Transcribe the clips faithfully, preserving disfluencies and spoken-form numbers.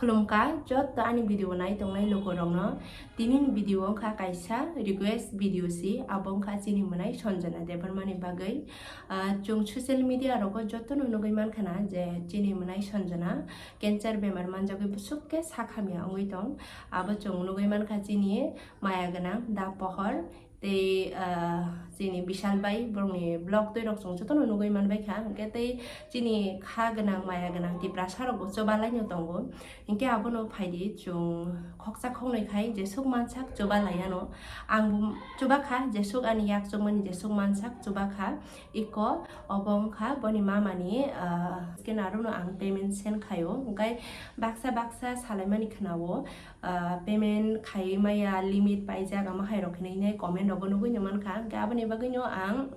Khulumkha jotto ani video nai tongnai lukurokno. Tini ni video wngkha kaisa request video si, abo wngkha chini mwnai Sanjana Debbarma ni bagwi. Ah, chwng social media rogo jotto no nugwi mankha na je chini mwnai Sanjana cancer bemar manjagwi bwswk khe sak hamya wngwi tong. Abo chwng nugwi mankha chini maya gwnang Da Pohor tei, ah, chini Bishal bai borokni vlog twi rok chwng jotono nugwi manbai kha. Hwnkhe tei chini kha gwnang maya gwnang Tiprasa rok bo chuba laino tongo. Hwnkhe abono phaidi chwng khoksa khoknwi khai jesuk mansak chuba laiano. Ang bo chuba kha, jesuk ani yak chukmani jesuk mansak chuba kha. Iko obo wngkha boni mamani, ah, scanner no ang payment send khaio. Hwnkhe baksa baksa salaimani khwnao, ah, payment khaiwi maya limit paijak, amo hai rok hinwi comment rogo nugwi no mankha. Hwnkhe aboni bagwino ang,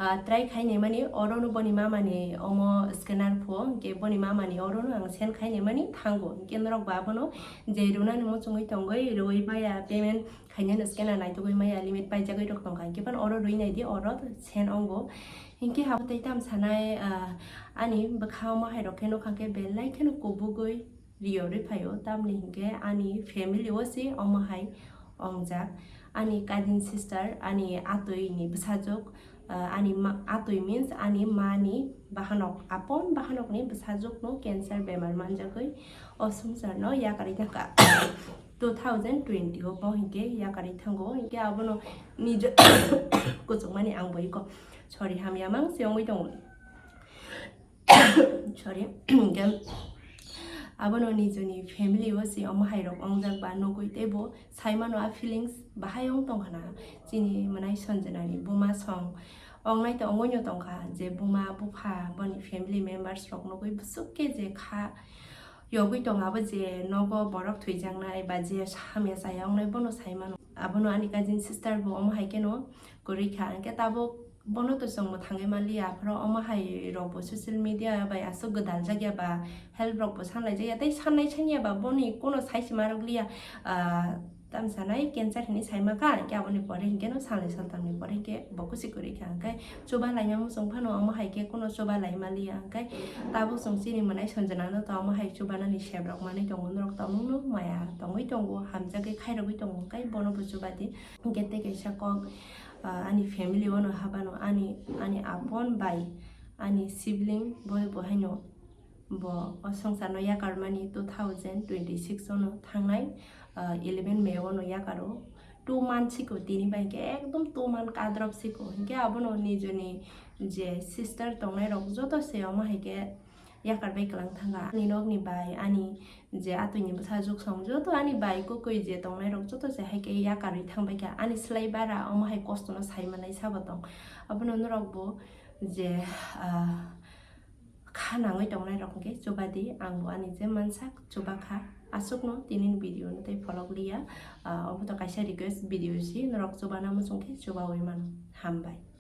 ah, try khainai mani oro no boni mamani omo scanner pho, hwnkhe boni mamani oro no ang send khainai mani thango. Hwnkhe norok bo abono je rwnani muchungwi tongwi rwui maya payment khainani scanner naitugwi maya limit paijagwi rok tongkha, hwnkhe phano oro rwi naidi, oro send ongo. Hwnkhe abo tei tam sanai, ah, ani bwkha omo hai rok khe nukha khe belai kheno kubugwi riyorwi phaio, tamni hinkhe ani family o se omo hai ongjak. Ani cousin sister, ani atwi ni bwsajwk, ah, ani ma-, atwi means ani mani bahanok, apon bahanokni bwsajwkno cancer bemar manjagwi o swngcharno yakarwi thangkha. Two thousand twenty o bo hinkhe yakarwi thango, hinkhe abono nijo kuchukmani ang bo iko, sorry, hamya mang se wngwi tongo. Sorry. Hinkhe abono nijoni family o se omo hai rok ongjak ba nugwi tei bo saimano a feelings bahai wng tongkha na. Chini mwnai Sanjana ni buma song ongnai to ongwi no tongkha je buma bupha boni family members rok nugwi bwswk khe je kha yogwi tong abo je nogo borok thwijaknai ba je hamya chaya ongnai bono saimano. Abono ani cousin sister bo omo hai kheno kwrwi kha, hwnkhe tabuk bono to chwng mwthangwi manliya, aphuru omo hai rok bo social media bai aswk gwdaljakya ba help rok bo sanlaijakya, tei sannai sanya ba boni kono saisi ma rwkliya, ah, tam sanai cancer hinwi saima kha, hwnkhe aboni pore hinkhe no salnwi saltamni pore hinkhe bo kusi kwrwi kha, hwnkhe chuba laina muchung phano omo hai khe kono chuba lai manliya, hwnkhe tabuk chwng chini mwnai Sanjana no to omo hai chuba nani sep rok manwi tongo, norok tamungno maya tongwi tongo, hamjagwi khairogwi tongo, hwnkhe bono bo chuba di. Hwnkhe tei kaisa kok, ah, ani family o no habano ani, ani apon bai, ani sibling bo, bo haino bo o swngcharno yakarmani two thousand twenty-six o no thangnai, ah, eleven May o no yakaro. Two month siko tini bai khe ekdom two month kadrop siko. Hinkhe abono nijoni je sister tongnai rok joto se omo hai khe yakar bai kwlang thangkha. Ani nokni bai, ani je atwini bwsajwk song joto ani bai kwkwi je tongnai rok joto se hai khe yakarwi thangbai kha. Ani slai bara omo hai kosto no sai manai sabo tong. Abono norok bo je, ah, kha nangwi tongnai rok hwnkhe chuba di, ang bo ani je mansak chuba kha. Aswkno tini ni video no tei pholok liya. Ah, obo to kaisa request video si, norok chuba na muchung khe chubawi mano. Hambai.